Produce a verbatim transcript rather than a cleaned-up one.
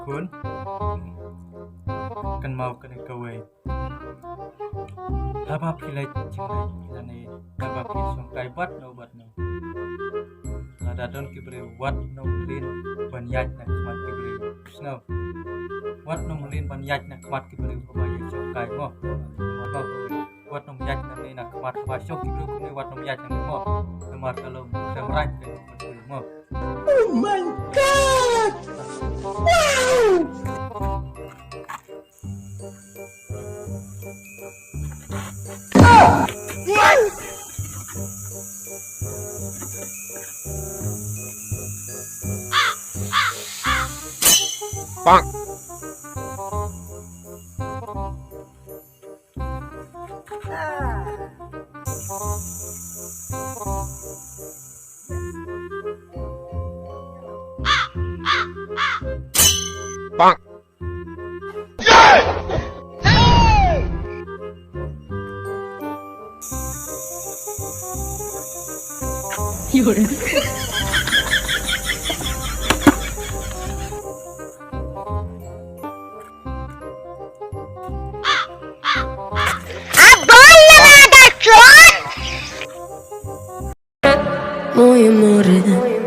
Khun, kynmaw kane kawei. Haba phi leit jingleit lane haba phi shongkai bad no bad no, lada don ki briew, wat nym lin ban ïaid na khmat ki briew. Sngap. Wat nym lin ban ïaid na khmat ki briew haba ïa shongkai mo. Wat nym ïaid nangne na khmat, haba shong ki briew kumne wat nym ïaid nangne mo. Namar ka long khlem right ka long ka briew mo. Oh my God! Wow! Bonk. Bonk. Moje more.